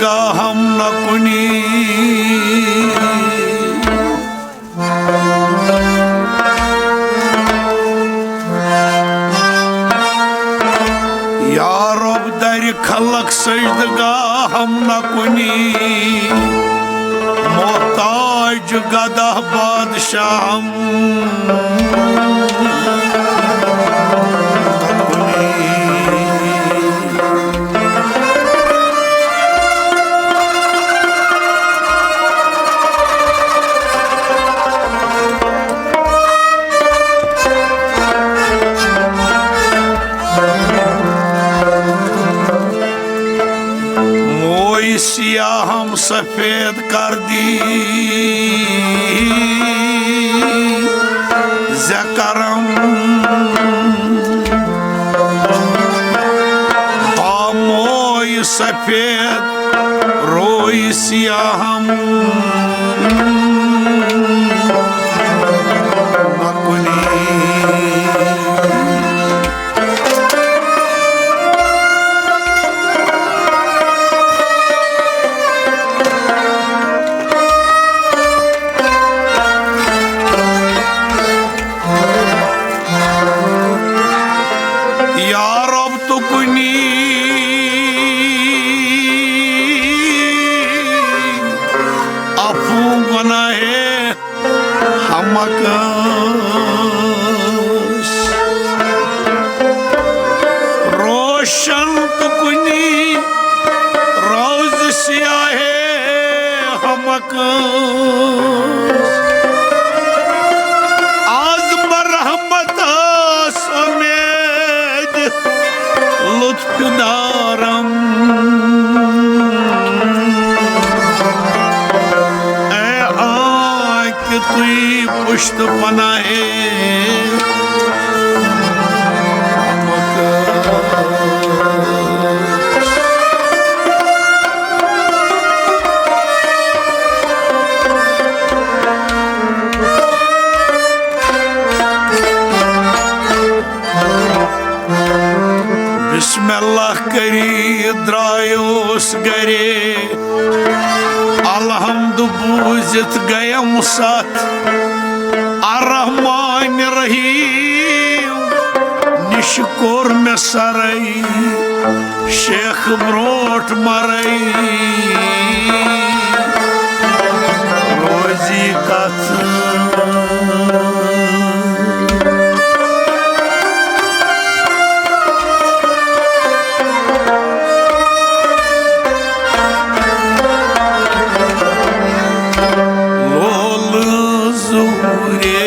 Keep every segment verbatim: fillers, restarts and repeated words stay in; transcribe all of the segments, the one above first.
گاہم نہ کُنی۔ یا رب، درِ خلق سجدگاہم نہ کُنی، محتاج گدہ بادشاہم نہ کُنی۔ موی سیاہم سفید کر دی ز کرم، ہا موی سفید روی سیاہم نہ کُنی۔ یا رب، تو کُنی عفو گناہ ہمہ کٲنٛسہِ۔ روشن تہٕ کُنی روزِ سیاہے ہمہ کٲنٛسہِ۔ از برحمتس امید لطف دارم۔ اے آنکہ تُہۍ پشت پناہے مکان۔ بسم اللہ کٔرِتھ درٛایوس گرے، الحمد بوٗزِتھ گٔیم ستھ۔ الرحمن الرحیم نِش کوٚر مےٚ سرے، شیخ برونٛٹھ مرے روزی کتھ۔ لولہٕ زوٗرے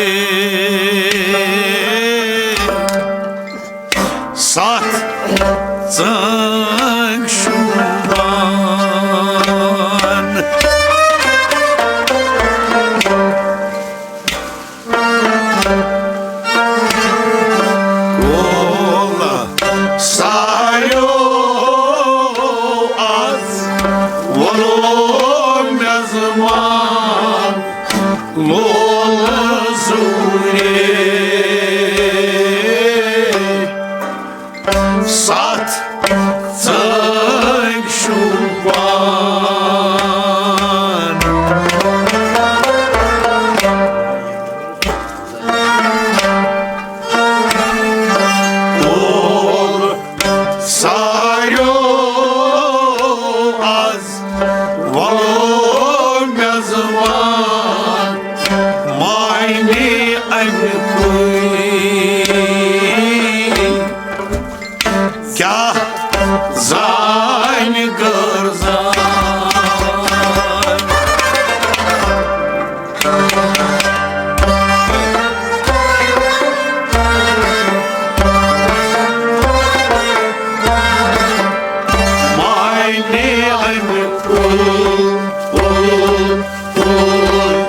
ستھ ژٲنٛگۍ شوٗبان۔ کول ساریو از وولو میزبان لول زوٗرے۔ ستھ ژٲنٛگۍ شوٗبان۔ کول ساریو از وولو میزبان معنی اَمہِ کُے۔ کیٛاہ زانہِ غٲر زان۔ معنی اَمہِ کُے، کُے، کُے۔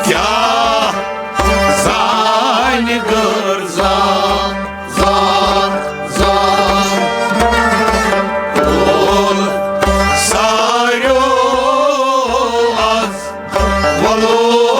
کیٛاہ زانہِ غٲر زان۔ زان، زان۔ کول ساریو از وولو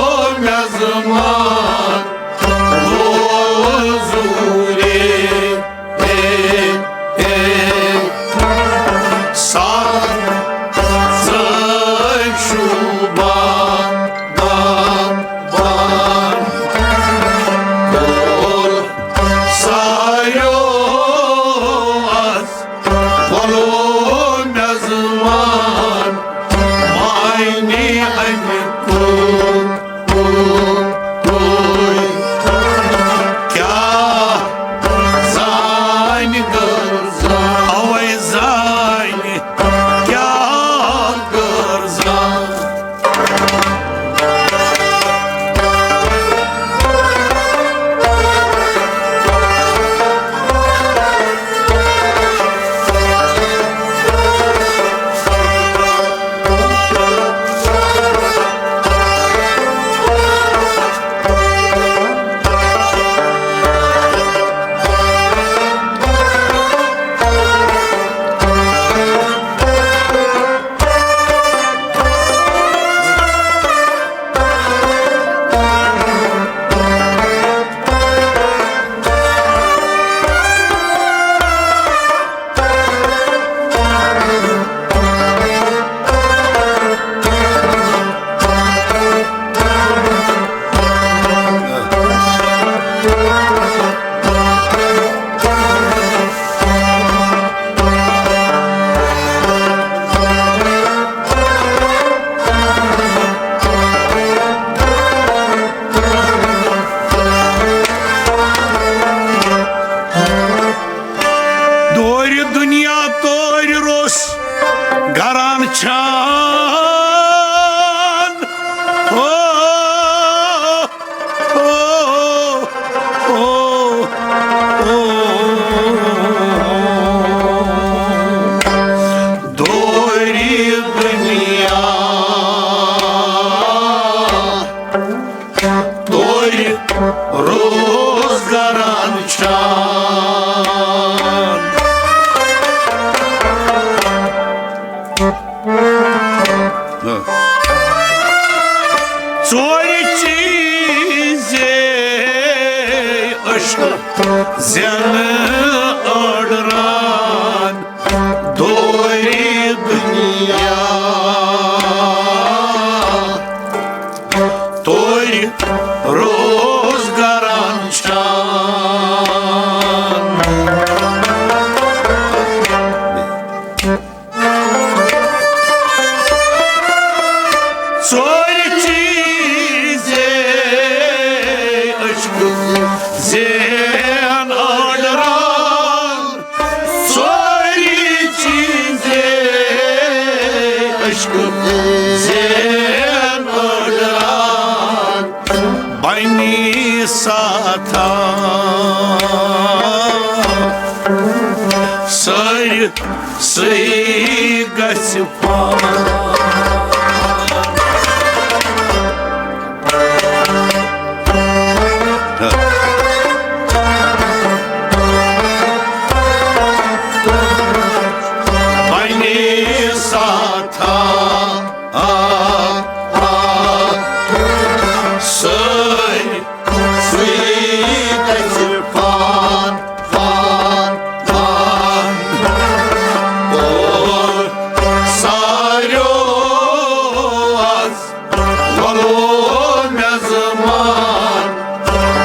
ژورِ چیٖزے عشق زینہٕ أڑران، دورِ دُنیا تورِ روزگارن شان۔ ژورِ چیٖزے عشق زین أڑران، ژورِ چیٖزے عشق زین أڑران، بنی ساتھا۔ سٲرۍ سٕے گژھِ پان۔ بنی ساتھا، آ، آ، سٲرۍ سٕے گژھِ پان، پان، پان۔ اور ساروِیو از وَلو مےٚ زمان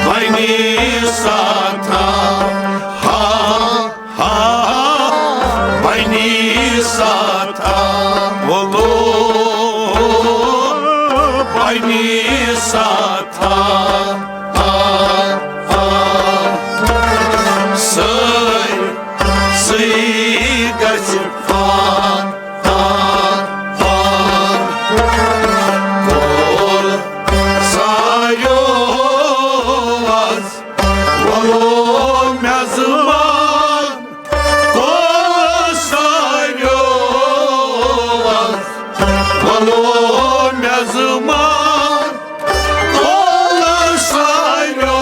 بنی ساتھا، ہا، ہا، بنی ساتھا، وَلو بنی ساتھا۔ آ، آ، سٲرۍ، سٲرۍ گژھِ پان، پان، پان۔ کول ساروِیو از وَلو مےٚ زمان۔ کول ساروِیو از وَلو مےٚ زمان۔ کول ساروِیو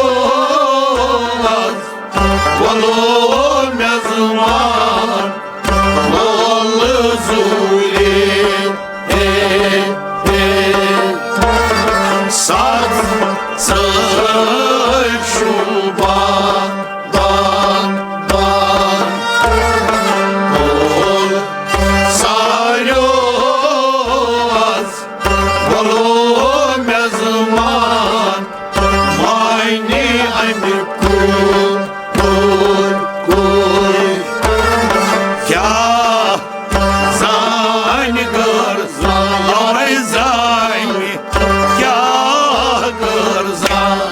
از وَلو مےٚ زمان۔ کول زوٗرِ، اے، اے، سَتھ ژٲرۍ شوٗبان۔ بان، بان۔ کول ساروِیو از وَلو مےٚ زمان۔ وۄنۍ اَمہِ کُے، کُے، کُے۔ کیٛاہ زانہِ غٲر زانہِ، کیٛاہ غٲر زانہِ۔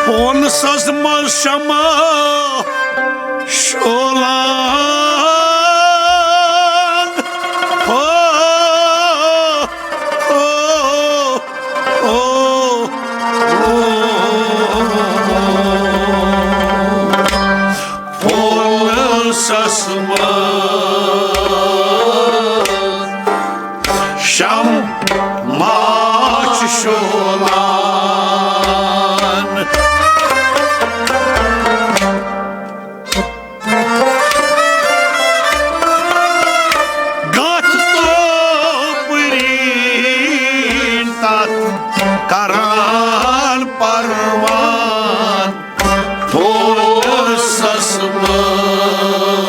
پونسس منٛز شمع شولان۔ ہو، ہو، ہو، ہو۔ پونسس منٛز شمع چھُ شولان۔ گژھ توپرین تتھ کران پروان۔ پونسس منٛز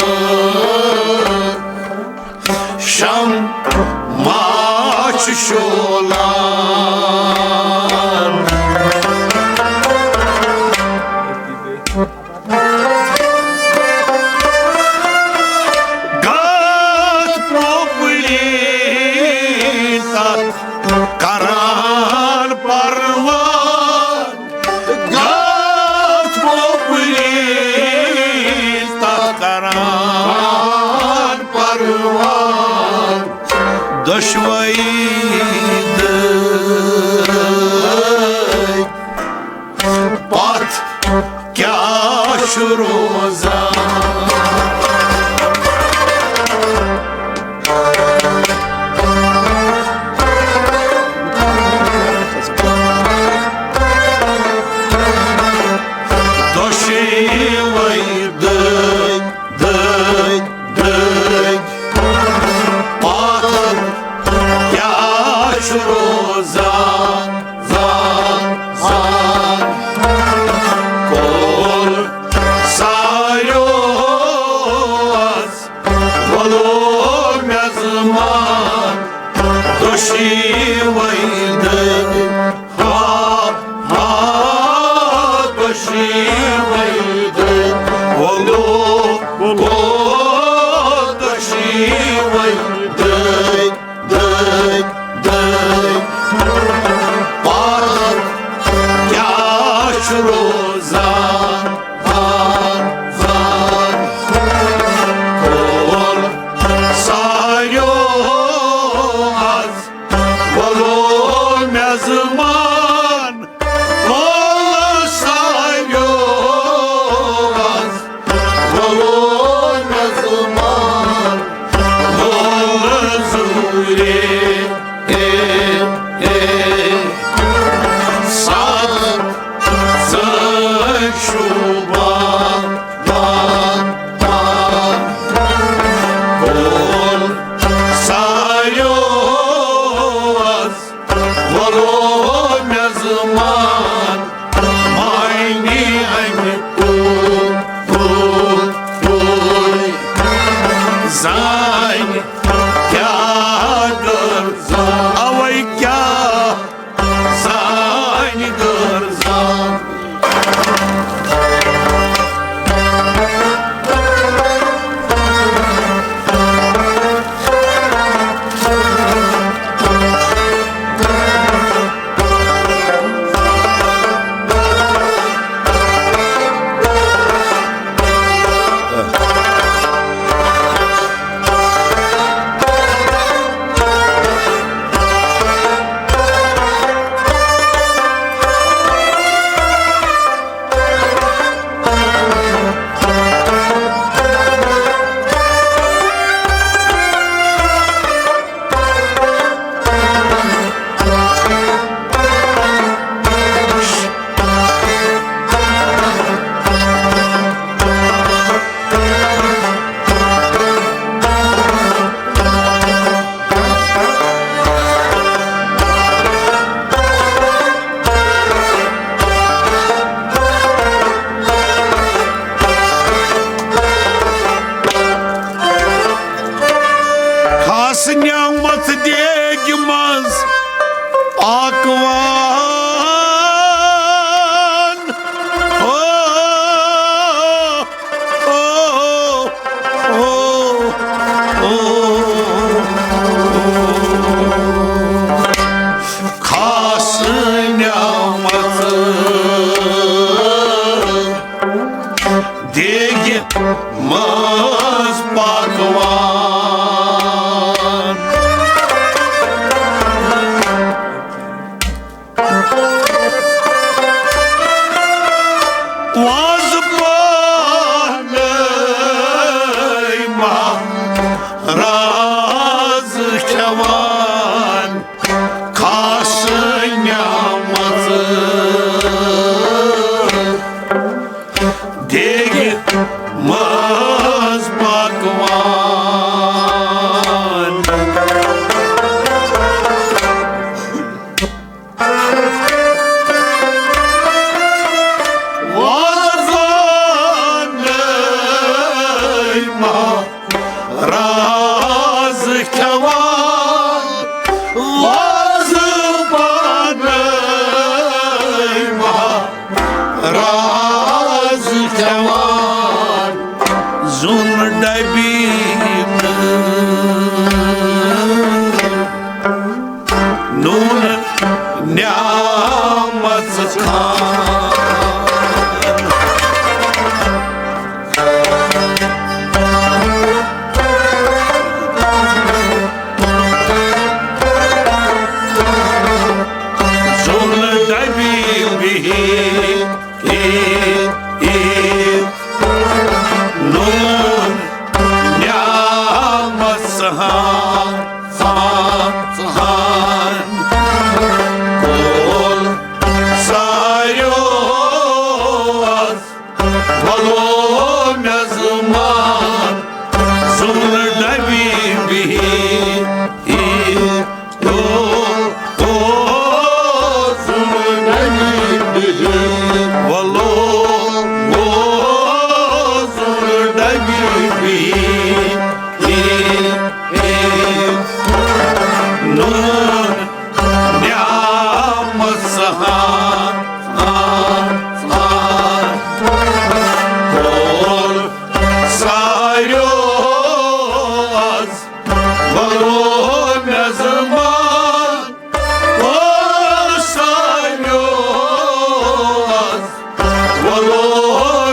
شمع چھُ شولان۔ گژھ پوپلی تتھ کران پروان۔ گژھ پوپلی تتھ کران پروان۔ دۄشوَے دٔدۍ پتھ کیٛاہ چھُ روزان؟ دۄشوَے دٔدۍ، دٔدۍ، دٔدۍ پتھ کیٛاہ چھُ روزان؟ زان، زان۔ کول ساریو از وَلو مےٚ زمان۔ دۄشوَے دٔدۍ ہا، ہا، دۄشوَے دٔدۍ۔ وَلو، وَلو، دۄشوَے دٔدۍ۔ دٔدۍ، دٔدۍ، پتھ کیٛاہ چھُ روزان؟ زان، زان۔ کول ساریو از وَلو مےٚ زمان۔ کول ساریو از وَلو مےٚ زمان، وَلو زوٗرے، اے، اے، سَتھ زٲنۍ شوٗبان، بان، بان۔ کول ساریو از وَلو مےٚ زمان، معنی اَمہِ پوٗ، پوٗ، پوٗ۔ زانہِ کیٛاہ گٔر زان، اَوَے کیٛاہ زانہِ گٔر زان۔ خاص نعمت دیگہِ منٛز پاکوان۔ او، او، او، او۔ خاص نعمت دیگہِ منٛز پاکوان۔ وازٕ پانَے مہراز کھٮ۪وان۔ خاص نعمت دیگہِ منٛز پاکوان۔ وازوانَے مہراز کھٮ۪وان۔ ژہان، ژہان، ژہان۔ کول ساریو وَلو مےٚ زُمان، زُن ڈَبی بِہِتھ۔ او، او، زُن ڈَبی بِہِتھ۔ وَلو، او، زُن ڈَبی بِہِتھ۔ نوٗن نعمت سہان، آن، آن، کول ساریو آز، وَلو مےٚ زُمان، کول ساریو آز، وَلو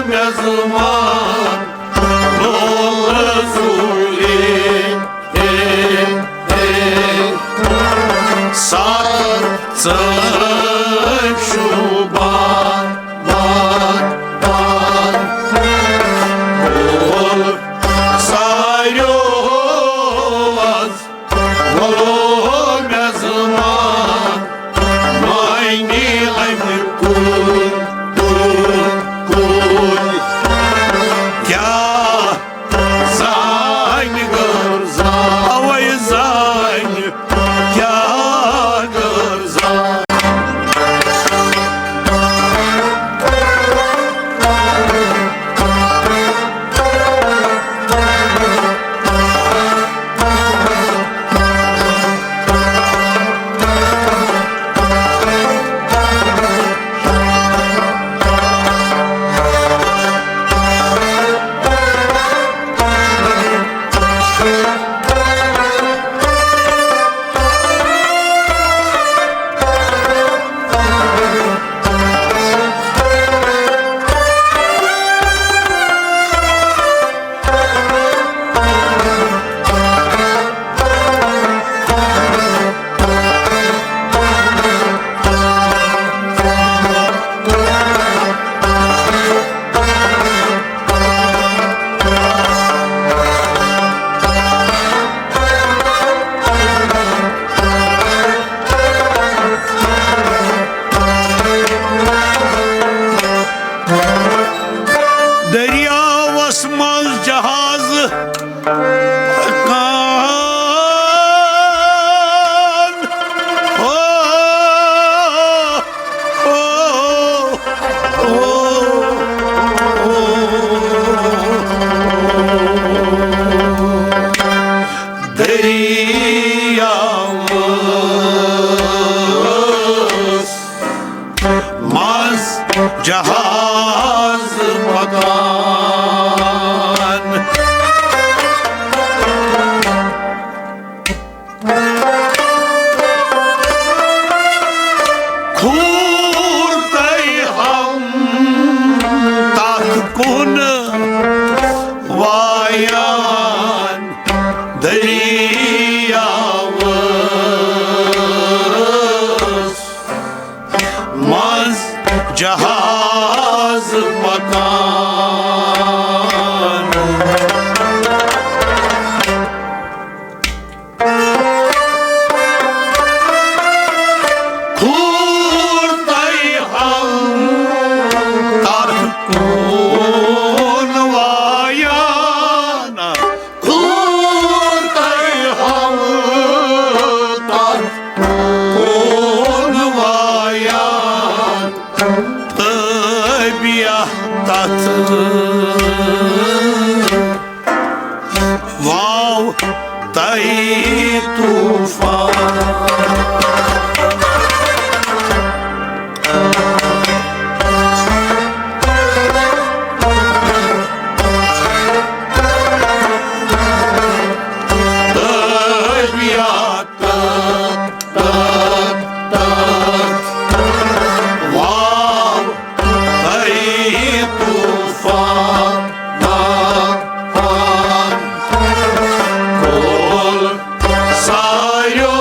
مےٚ زُمان، لول رسولے۔ اے، اے، سر ژٲنٛگۍ شوٗبان، بان، بان۔ کول ساریو آز، وَلو مےٚ زُمان، معنی اَمہِ کُل، کُل، کُل۔ کیٛاہ زانہِ غٲر زان، اَوَے زانہِ کیٛاہ غٲر زان۔ دٔریاوَس منٛز جہاز پکان۔ او، او، او، او۔ دٔریاوَس منٛز جہاز پکان۔ کھوٗر تہٕ ہم تتھ کُن وایان۔ دٔریاوَس منٛز جہاز پکان۔ کھوٗر تہٕ ہم تتھ کُن وایان۔ کھوٗر تہٕ ہم تتھ کُن وایان۔ تہٕ بیاہ تتھ واو تہٕ طوفان۔ تہٕ بیاہ تتھ، تتھ، تتھ واو تہٕ طوفان، طوفان۔ کول ساریو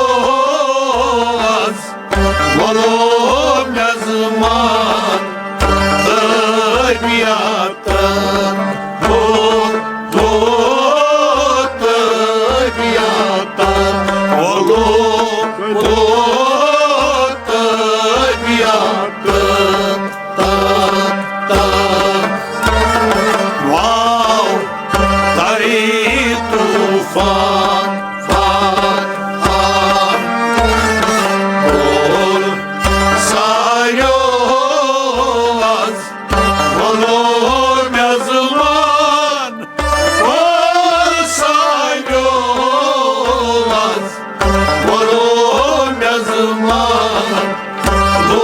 مےٚ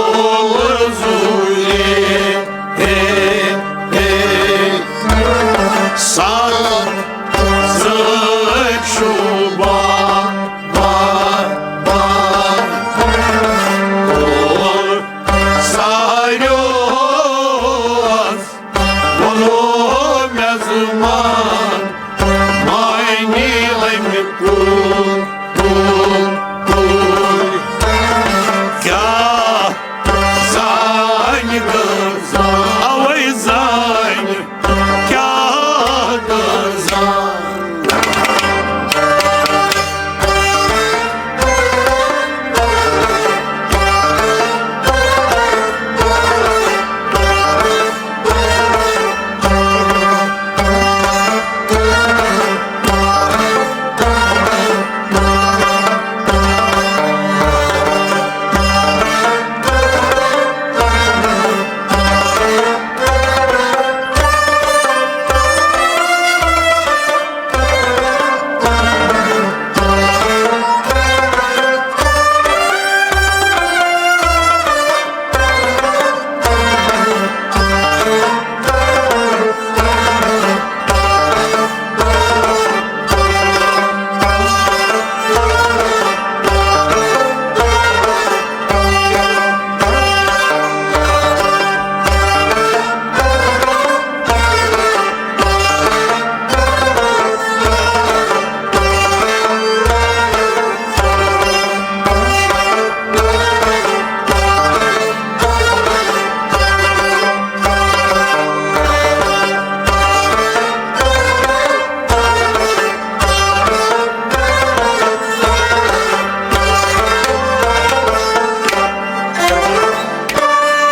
زُوے، ہے، ہے، سَتھ زٕ شوٗبان، بان، بان، کوٚر ساروِیو ووٚنُو مےٚ زُوان، معنی اَمہِ کُل، کُل، کُل۔ کیٛاہ زانہِ غزل، اَوَے زانہِ کیٛاہ غزل۔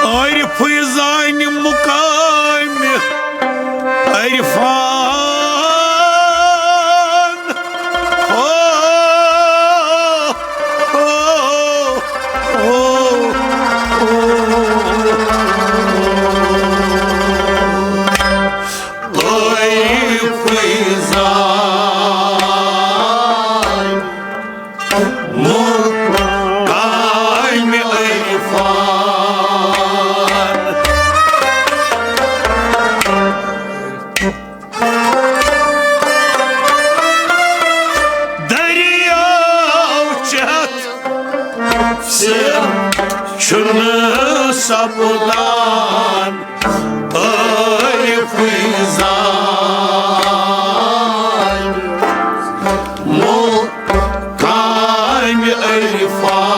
عارفٕے زانہِ مُقامِ عرفان۔ ہو، ہو، ہو، ہو۔ عارفٕے زانہِ مُقامِ عرفان۔ دٔریاو چٮ۪تھ سِر چھُنہٕ سپدان۔ عارفٕے زانہِ مُقامِ عرفان۔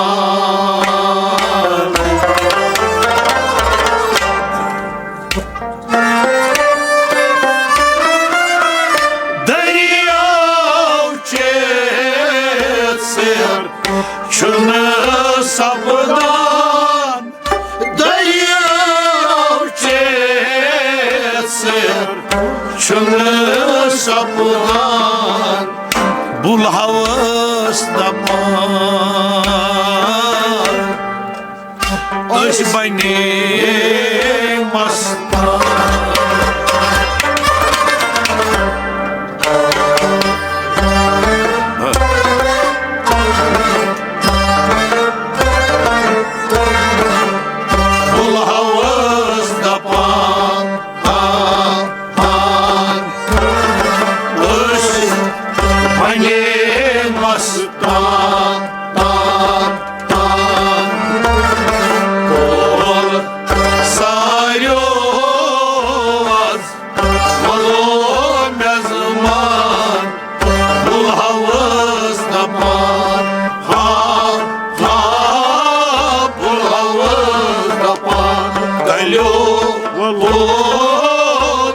دٔریاو چٮ۪تھ سِر چھُنہٕ سپدان۔ دٔریاو چٮ۪تھ سِر چھُنہٕ سپدان۔ بُلہٕ ہاوس دپان، أسۍ بنے مستان۔ بُلہٕ ہاوس دپان، تان، تان، أسۍ بنے مستان، تان، تان۔ کوٚر ساروِیو از وَلو مےٚ زُوان، بُلہٕ ہاوس دپان، ہا، ہا، بُلہٕ ہاوس دپان، گلیو، وَلو۔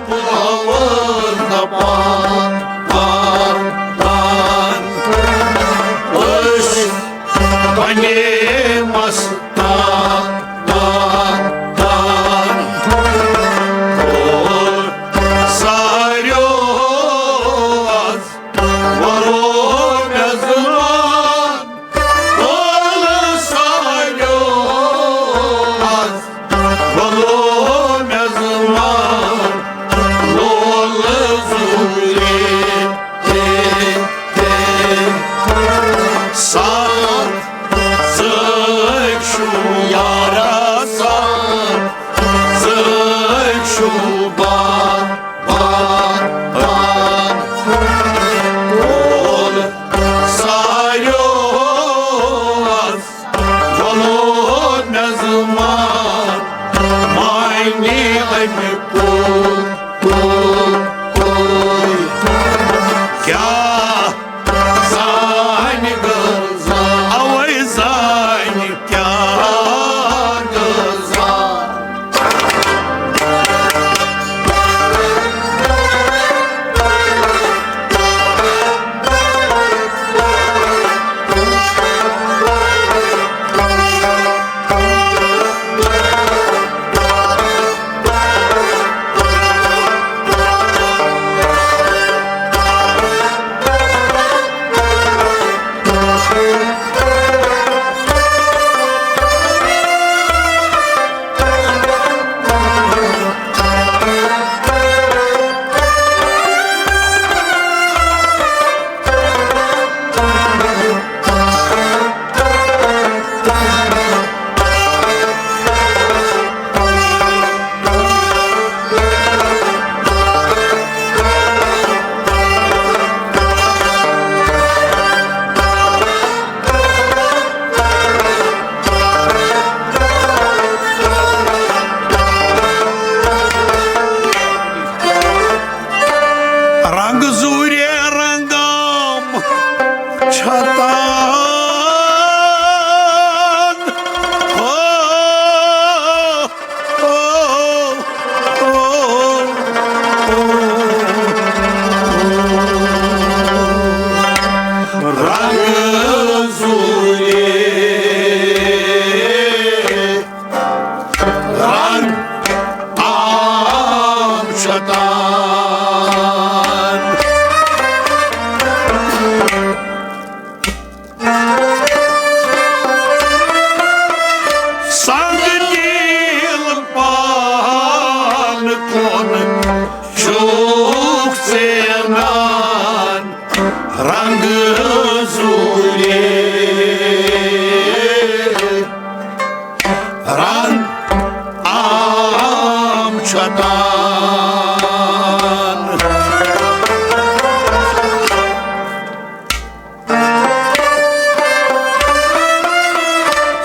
بُلہٕ ہاوس دپان، پان، پان، أسۍ شیطان۔ او، او، او، او۔ رنگ زوٗلے رنگ عام شیطان۔ سنگ دل پان کُن چھُکھ ژینان۔ رنگ زوٗلے رنگ عام شیطان۔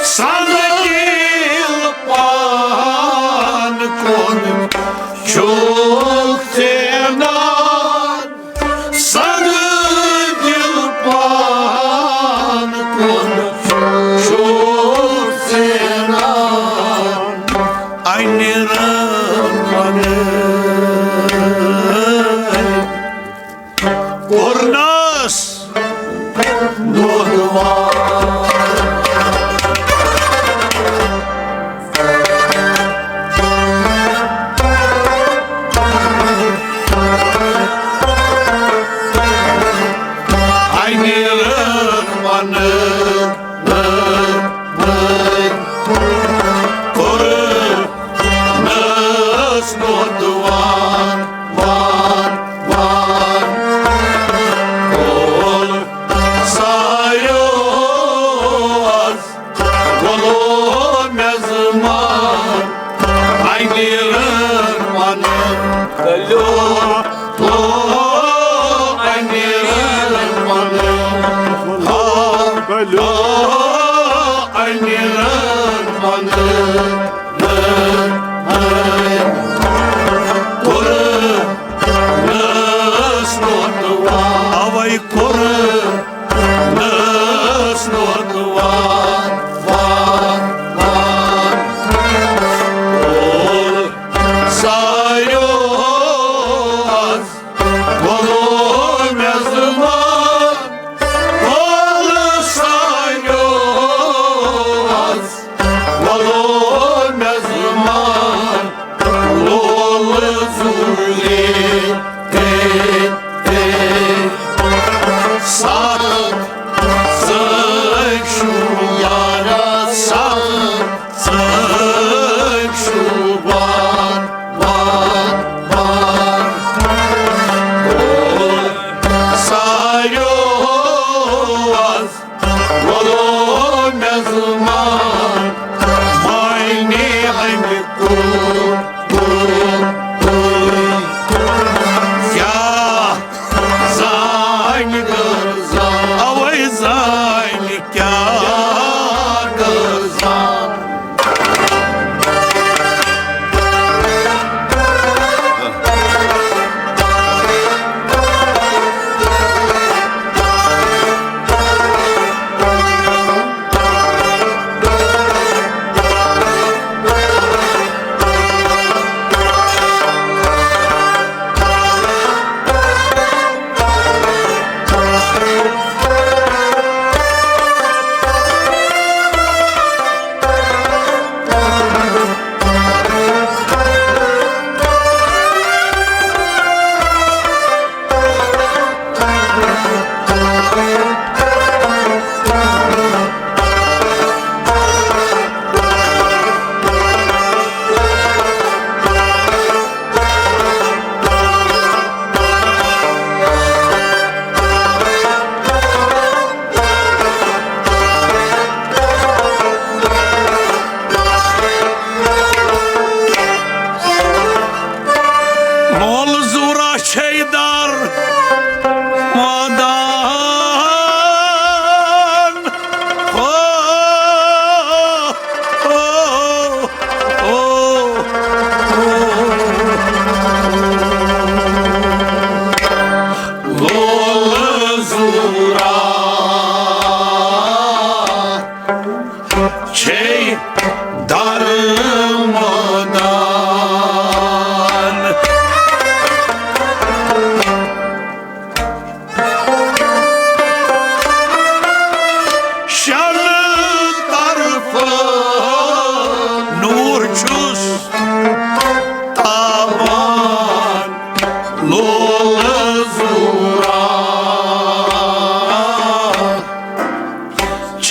سنگ دل پان کُن چھُکھ ژینان۔ سنگ دل پان کُن چھُکھ ژینان۔ انہِ رنگ پنٕے۔ کوٚرنس نوجوان۔ انہِ رنگ پنٕے۔ کوٚرنس نوجوان، وان، وان۔ کول ساریو از گلو میزمان۔ انہِ رنگ پنٕے۔ گلو، گلو، انہِ رنگ پنٕے۔ گلو، انہِ رنگ پنٕے۔ کوٚرنس نوجوان۔ اوے کوٚر نس نوت وان، وان، وان۔ کول ساریو از، کولو میزبان۔ کول ساریو از، کولو میزبان۔ لول زوٗلے، اے، اے۔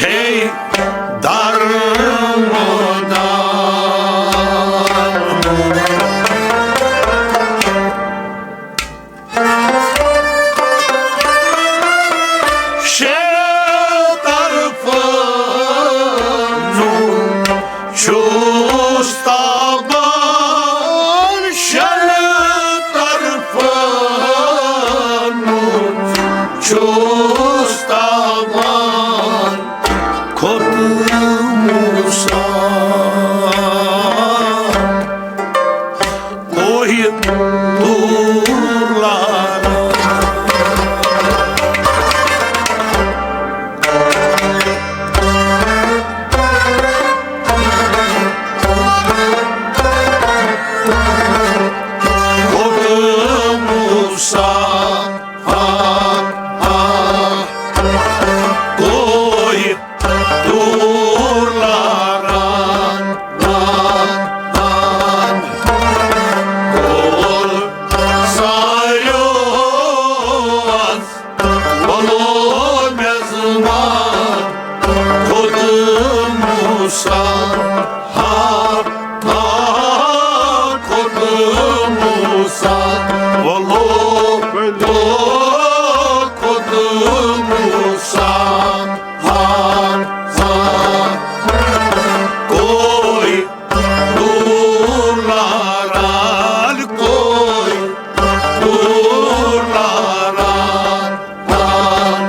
ہے درمدار۔ شےٚ طرفہٕ نوٗر چھُس تابان، شےٚ طرفہٕ نوٗر چھُس تابان، کھوٚت موسیٰ کوہِ طور لاران۔ کھوٚت موسیٰ، آ، آ، کوہِ طور لاران، لاران، لاران۔ کول ساریو از وَلو میزبان، کھوٚت موسیٰ، ہا، ہا، کھوٚت موسیٰ، وَلو، وَلو، کھوٚت موسیٰ، ہا، ہا، کوہِ طور لاران، کوہِ طور لاران، لاران۔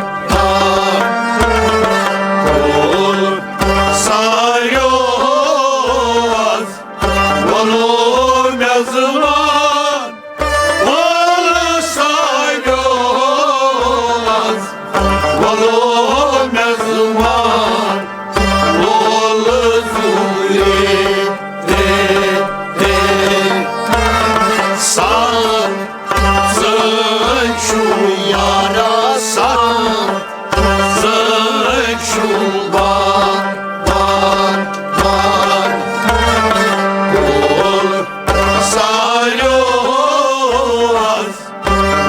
کول ساریو از وَلو میزبان، کول ساریو از وَلو میزبان، کول زوٗرِ، اے، اے، سان۔ سٲنۍ چھُ یارا سان، سٲنۍ چھُ بار، بار، بار۔ کول ساریو از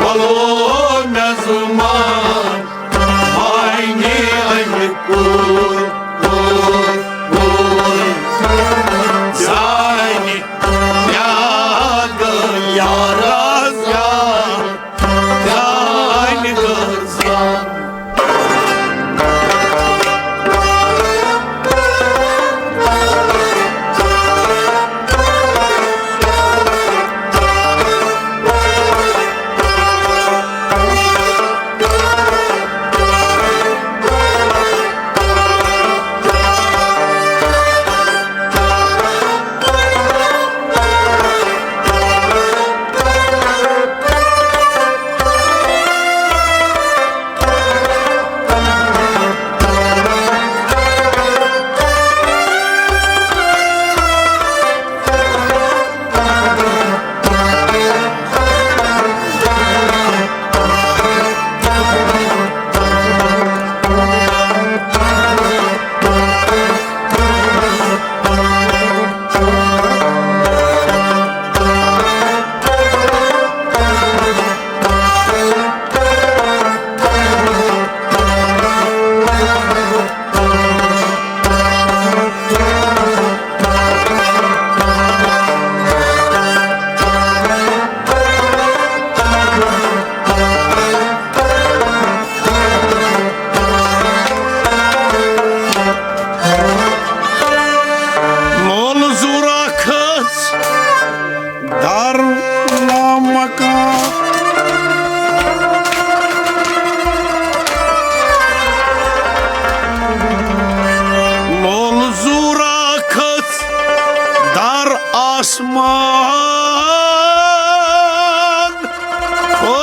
وَلو میزبان، وۄنۍ اَمہِ کُے، کُے، کُے۔ زانہِ بیٛاکھ یارا زانہِ، زانہِ زانہِ۔ لول زورا کھٔژ در لامکان۔ لول زورا کھٔژ در آسمان۔ او،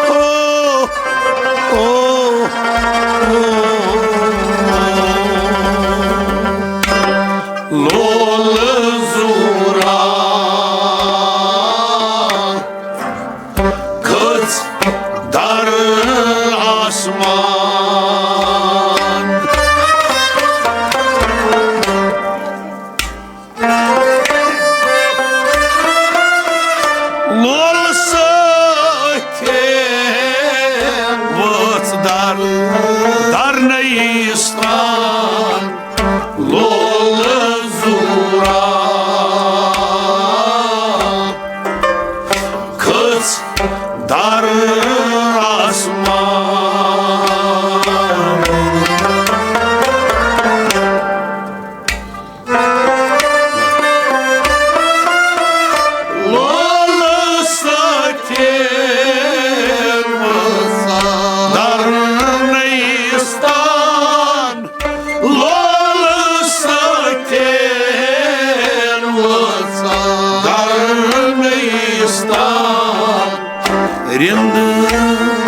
او، او، او۔ لول زورا کھٔژ در آسمان۔ لول سۭتۍ وٲژ در، رِنٛدٕ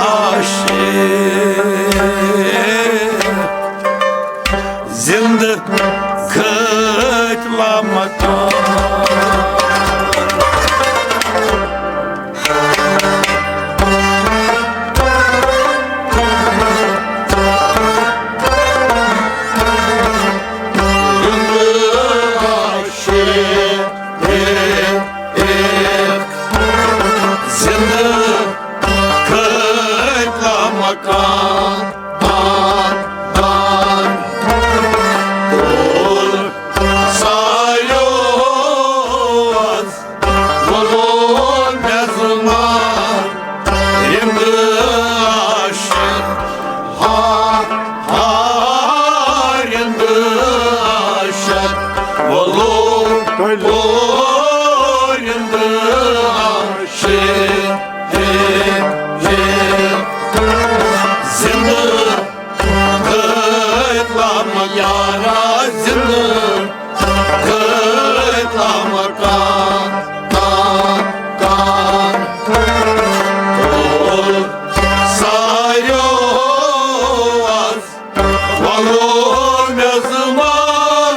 عاشق، زِنٛدٕ کھٔتۍ لامکان۔ رِنٛدٕ عاشق، زِنٛدٕ کھٔتۍ لامکان، دان، دان۔ کوٚر ساروِیو از ووٚلُم مےٚ زُمان، رِنٛدٕ عاشق، ہا، ہا، رِنٛدٕ عاشق، ووٚلُم، ووٚلُم رِنٛدٕ عاشق، ہے، ہے، زِنٛدٕ کھٔتۍ لامکان، یارا، زِنٛدٕ کھٔتۍ لامکان، کان، کان۔ کوٚر ساروِیو از ووٚلُم مےٚ زُمان،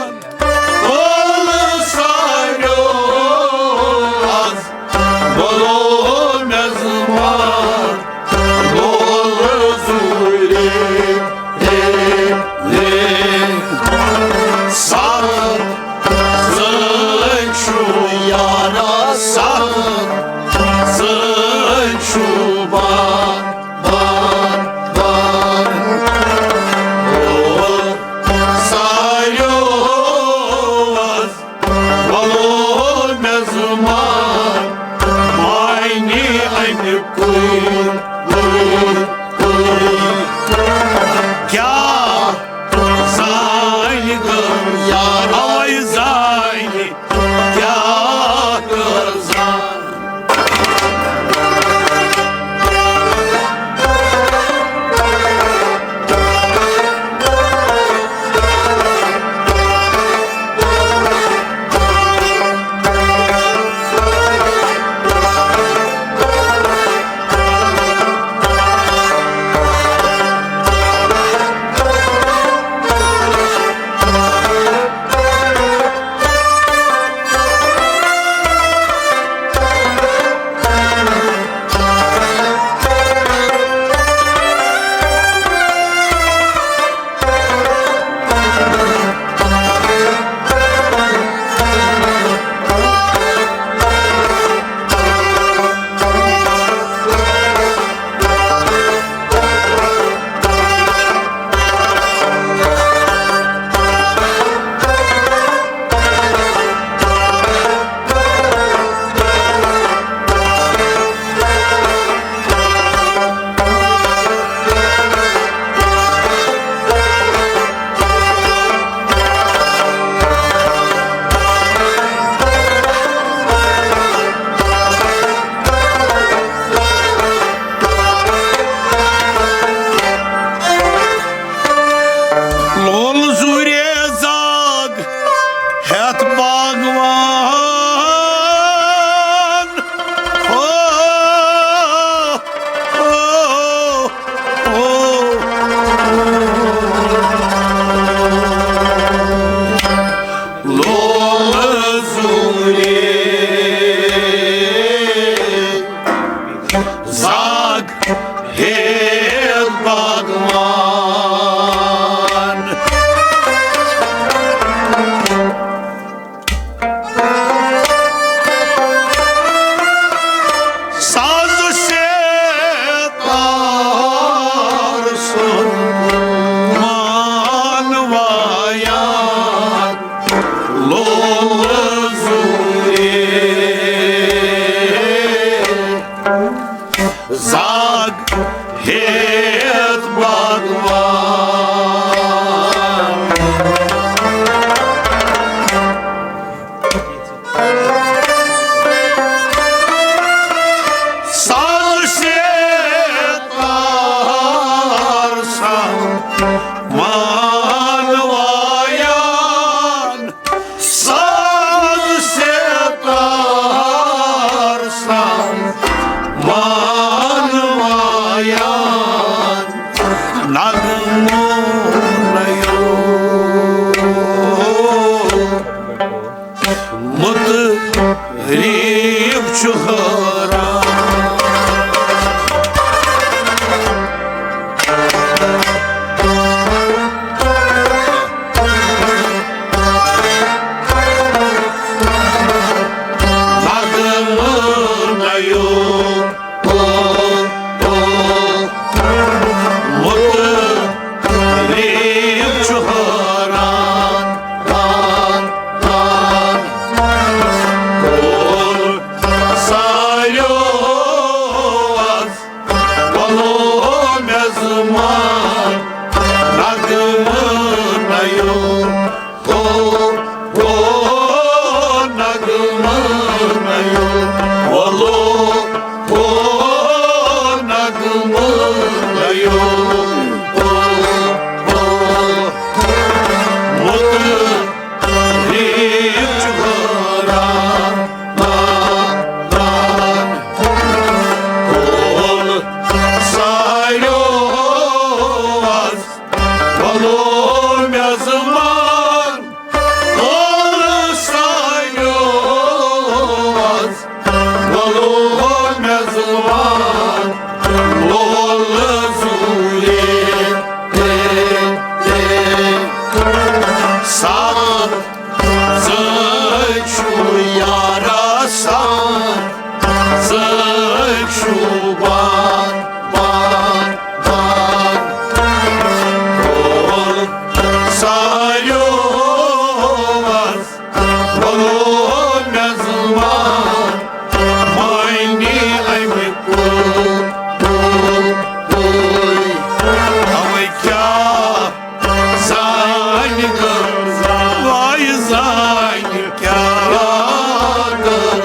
ووٚلُم ساروِیو از، ووٚلُم مےٚ زُمان، ووٚلُم زوٗرِ، ہے، ہے۔ سخ زٔنۍ چھُ یارا، سخ زٔنۍ چھُ بان، بان، بان۔ او ساروِیو از ووٚلُم مےٚ زُمان، معنی اَمہِ کُے، کُے، کُے۔ کیٛاہ زانہِ غم یار، اَوَے زانہِ کیٛاہ کٔر زان۔ لول زوٗرِ زاگ ہٮ۪تھ باغوان۔ او، او، او، او۔ لول زوٗرِ زاگ ہیل باغوان۔ ساز سے تار سُنٛد مان وایان لول زوٗرِ۔ زاگ ہیت باغوان۔ ساز سے تار سان مان وایان۔ ساز سے تار سان مان نغمہٕ نَیو مُطرب چھُ حٲران۔ نغمہٕ نَیو مُطرب چھُ حٲران، حٲران، حٲران۔ کوٚر ساروِیو آز وَلو مےٚ زُبان، نغمہٕ نَیو۔ او، او، نغمہٕ نَیو، وَلو، او، نغمہٕ نَیو، او، او، مُطرب چھُ حٲران، حٲران، کول ساروِیو آز وَلو مےٚ زُبان، لول ساروِیو آز، وَلو مےٚ زُبان، لول زوٗرے۔ سان، ژٕ چھُ یارا سان، ژٕ چھُ بان، بان، بان۔ کول ساروِیو آز وَلو مےٚ زُبان، معنی اَمہِ کُل، کُل، کُل۔ اَوَے کیٛاہ زانہِ کٔر، واے زانہِ کیٛاہ کٔر۔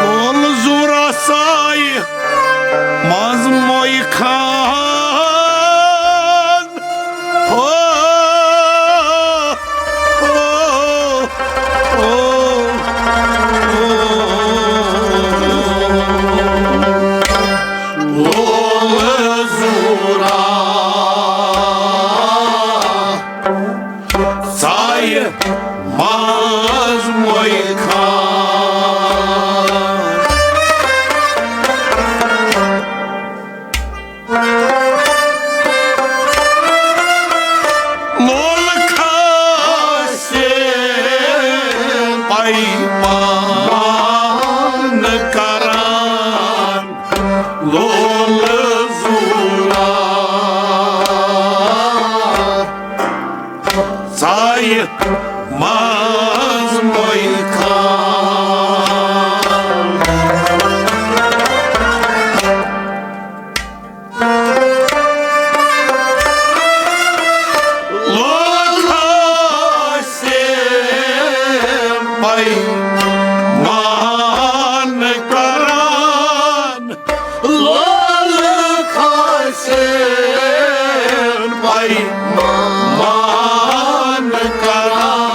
گول زورا سایہِ منٛز موٚے خان۔ ہو، ہو، ہو، ہو۔ گول زورا سایہِ منٛز موٚے خان۔ لول کھاسہِ پیمان کران، لول زورا سایہِ منٛز موٚے خان۔ لول کھاسہِ پیمان کران، لول کھاسہِ پیمان کران۔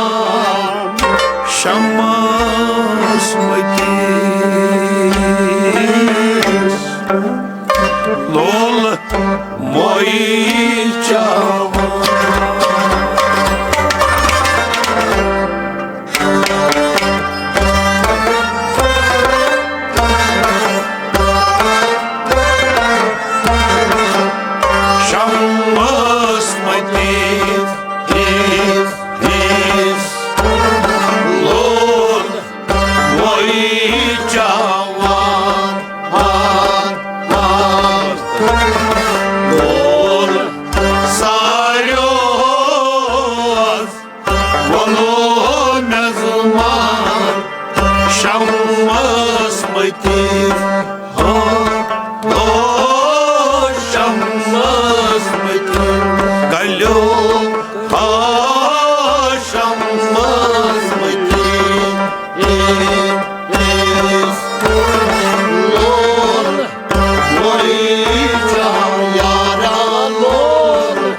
ہو، ہو، شمس متی، کلیو، ہو، شمس متی، اے، اے، لون، لوئی چاو یارا لون۔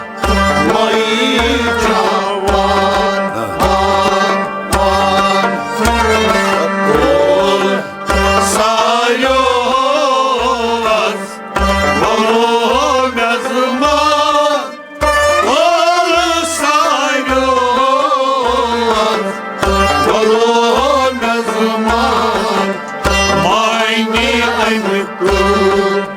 مئی چاوان، آن، آن، کول ساریو از، گلو مزمان، کول ساریو از، گلو مزمان، معنی امیُک۔